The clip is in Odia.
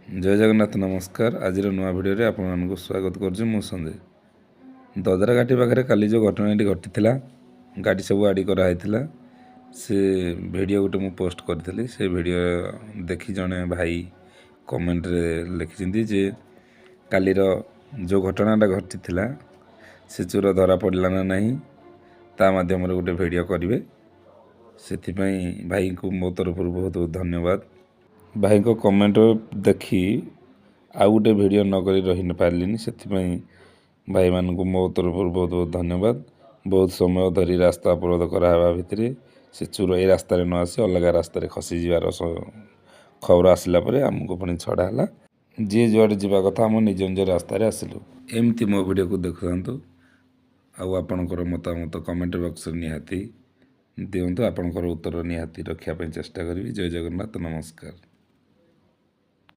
ଜୟ ଜଗନ୍ନାଥ, ନମସ୍କାର। ଆଜିର ନୂଆ ଭିଡ଼ିଓରେ ଆପଣମାନଙ୍କୁ ସ୍ୱାଗତ କରୁଛି ମୁଁ ସଞ୍ଜୟ। ଦଦରା ଘାଟି ପାଖରେ କାଲି ଯେଉଁ ଘଟଣାଟି ଘଟିଥିଲା, ଗାଡ଼ି ସବୁ ଆଡ଼ି କରାହେଇଥିଲା, ସେ ଭିଡ଼ିଓ ଗୋଟେ ମୁଁ ପୋଷ୍ଟ କରିଥିଲି। ସେ ଭିଡ଼ିଓ ଦେଖି ଜଣେ ଭାଇ କମେଣ୍ଟରେ ଲେଖିଛନ୍ତି ଯେ କାଲିର ଯେଉଁ ଘଟଣାଟା ଘଟିଥିଲା, ସେ ଚୋର ଧରା ପଡ଼ିଲା ନା ନାହିଁ, ତା ମାଧ୍ୟମରେ ଗୋଟେ ଭିଡ଼ିଓ କରିବେ। ସେଥିପାଇଁ ଭାଇଙ୍କୁ ମୋ ତରଫରୁ ବହୁତ ବହୁତ ଧନ୍ୟବାଦ। ଭାଇଙ୍କ କମେଣ୍ଟ ଦେଖି ଆଉ ଗୋଟେ ଭିଡ଼ିଓ ନ କରି ରହି ପାରିଲିନି। ସେଥିପାଇଁ ଭାଇମାନଙ୍କୁ ମୋ ତରଫରୁ ବହୁତ ବହୁତ ଧନ୍ୟବାଦ। ବହୁତ ସମୟ ଧରି ରାସ୍ତା ଅବରୋଧ କରାହେବା ଭିତରେ ସେ ଚୋର ଏଇ ରାସ୍ତାରେ ନ ଆସି ଅଲଗା ରାସ୍ତାରେ ଖସିଯିବାର ଖବର ଆସିଲା ପରେ ଆମକୁ ପୁଣି ଛଡ଼ା ହେଲା। ଯିଏ ଯୁଆଡ଼େ ଯିବା କଥା, ଆମ ନିଜ ନିଜ ରାସ୍ତାରେ ଆସିଲୁ। ଏମିତି ମୋ ଭିଡ଼ିଓକୁ ଦେଖୁଥାନ୍ତୁ ଆଉ ଆପଣଙ୍କର ମତାମତ କମେଣ୍ଟ ବକ୍ସରେ ନିହାତି ଦିଅନ୍ତୁ। ଆପଣଙ୍କର ଉତ୍ତର ନିହାତି ରଖିବା ପାଇଁ ଚେଷ୍ଟା କରିବି। ଜୟ ଜଗନ୍ନାଥ, ନମସ୍କାର।